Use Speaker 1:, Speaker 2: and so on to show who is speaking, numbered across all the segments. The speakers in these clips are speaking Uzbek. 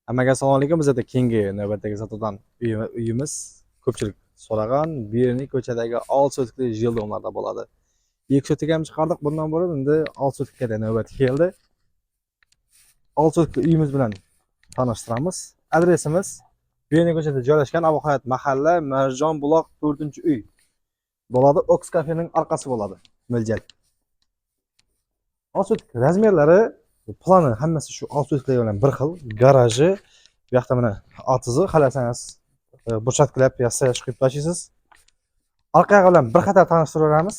Speaker 1: Hammaga assalomu alaykum. Bizada keyingi navbatdagi sotuvdan uyimiz ko'pchilik so'ragan Berniy ko'chadagi 6 sotikli жилдомlarda bo'ladi. 2 sotik ham chiqardik bundan burun, endi 6 sotikka navbat keldi. 6 sotikli uyimiz bilan tanishtiramiz. Adresimiz Berniy ko'chada joylashgan Abu Hayot mahalla, Marjon buloq 4-uy bo'ladi. Ox kafening orqasi bo'ladi. Mo'ljal. 6 sotik размерlari, plani hammasi shu 6 sotiklar bilan bir xil. Garaji, bu yoqda mana otizi, xohlasangiz burchaklab yasash qo'yib tashlaysiz. Orqa yog'i bilan bir qator tanishtiraveramiz.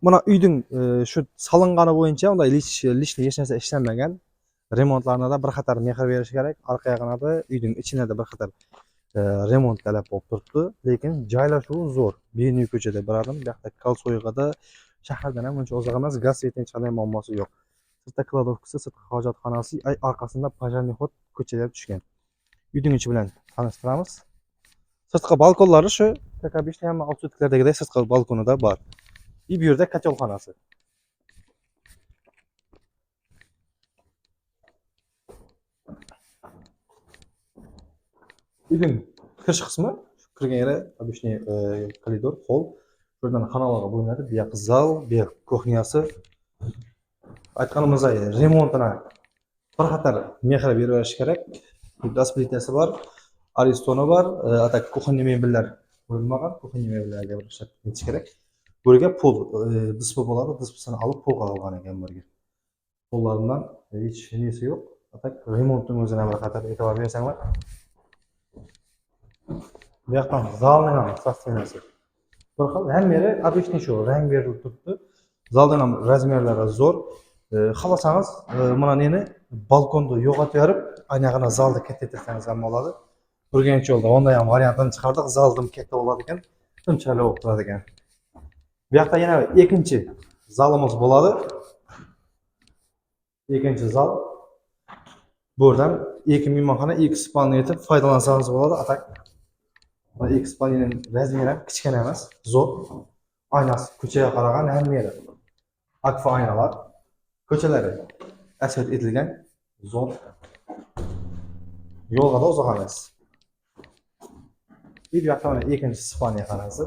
Speaker 1: Mana uyning shu salingani bo'yicha unday лишний hech narsa ishlanmagan. Remontlarına da bir qator mehr berish kerak. Orqa yog'ina da, uyning ichida da bir qator remont talab bo'lib turibdi, lekin joylashuvi zo'r. Berniy ko'chada bir adim, bu yoqda Kalsoyg'ada shahardan ham uncha uzoq emas, gaz svetning hech qanday muammosi yo'q. Sirtda кладовкасы, sirtqi hojatxonasi, orqasida пожарный ход ko'chaga tushgan. Uyning ichi bilan tanishtiramiz. Sirtqi balkonlari shu, как обычно, hamma 6 sotiklardagidek sirtqi balkonida bor. И bu yerda kotelxonasi. Uyning kirish qismi, shu kirgan yeri обычный koridor, холл. Bu yerdan xonalarga bo'linadi. Bu yoq zal, bu yoq кухняsi. Aytganimizdek, remontini bir qator mehr berib kerak. Gaz plitasi bor, Aristoni bor, а так кухонный mebellar qo'yilmagan. Кухонный mebellarga bir ishlab ketish kerak. Bu yerga pol dispi bo'ladi, dispisini olib polga qilgan ekan bu yerga. Pollaridan hech nesi yo'q. А так remontning o'zine bir qator e'tibor bersanglar. Bu yoqdan zalning ham состоянияsi bir xil, hamma yeri обычный shu rang berilib turibdi. Zalning ham размерlari zo'r. Xohlasangiz mana neni balkonni yo'qotib berib, anag'ina zalni kattaytirsangiz ham bo'ladi. Urganch yo'lda unday ham variantini chiqardik. Zal dim katta bo'ladi ekan, dim chiroyli bo'lib turadi ekan. Bu yoqda yana ikkinchi zalimiz bo'ladi. Ikkinchi zal. Bu yerdan ikki mehmonxona, ikki спальня etib foydalansangiz bo'ladi. А так mana ikki спальняning размери ham kichkina emas, zo'r. Oynasi ko'chaga qaragan hamma yeri. Akfa aynalar. Ko'chalari asfalt etilgan, zo'r. Yo'lga da uzoq emas. Bu yoqda mana ikkinchi спальня xonasi.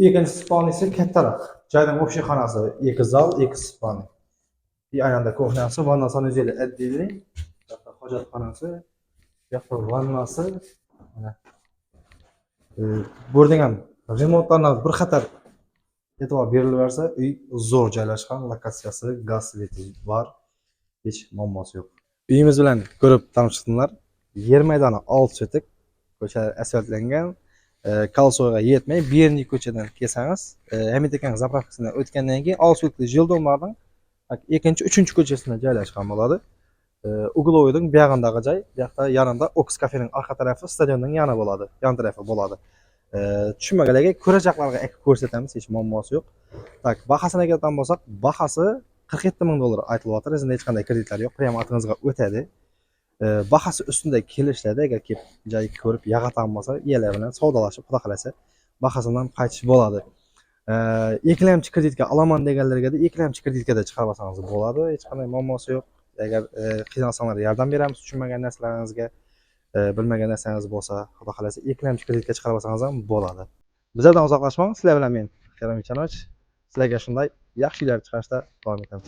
Speaker 1: Ikkinchi спальняsi kattaroq. Joyning общий xonasi, ikki zal, ikki спальня. И aynan кухняsi, vanna санузелi отдельный. Bu yoqda hojatxonasi, bu yoqda vannasi. Mana. Bu yerda ham remontlarına bir qator e'tibor berilaversa, uy zo'r joylashgan, lokatsiyasi, gaz sveti bor, hech muammosi yo'q. Uyimiz bilan ko'rib tanishib chiqdinglar. Yer maydoni 6 sotik, ko'chalar asfaltlangan, Kalsoyga yetmay Berniy ko'chadan kelsangiz, Hamid akaning заправкasidan o'tgandan keyin 6 sotikli жилдомlarning ikkinchi, uchinchi ko'chasida joylashgan bo'ladi. Угловойning buyog'idagi joy, bu yoqda yonida Ox kafening orqa tarafi, stadionning yoni bo'ladi, yon tarafi bo'ladi. Tushunmaganlarga ko'rajaklarga ekib ko'rsatamiz, hech muammosi yo'q. Так, bahosini aytadigan bo'lsak, bahasi 47 ming dollar aytilyapti. Endi hech qanday kreditlar yo'q, prямо otingizga o'tadi. Bahasi ustida kelishiladi, agar kelib joy ko'rib yoqadigan bo'lsa, egalar bilan savdolashib, xudo xohlasa, bahasidan qaytish bo'ladi. Ikkilamchi kreditga olaman deganlarga da ikkilamchi kreditga da chiqarib olsangiz bo'ladi, hech qanday muammosi yo'q. Agar qiynalsanglar yordam beramiz, tushunmagan narsalaringizga, bilmagan narsangiz bo'lsa, xudo xohlasa ikkilamchi kreditga chiqarib olsangiz ham bo'ladi. Bizlardan uzoqlashmang, sizlar bilan men Karim Ichanovich. Sizlarga shunday yaxshi uylar chiqarishda davom etamiz.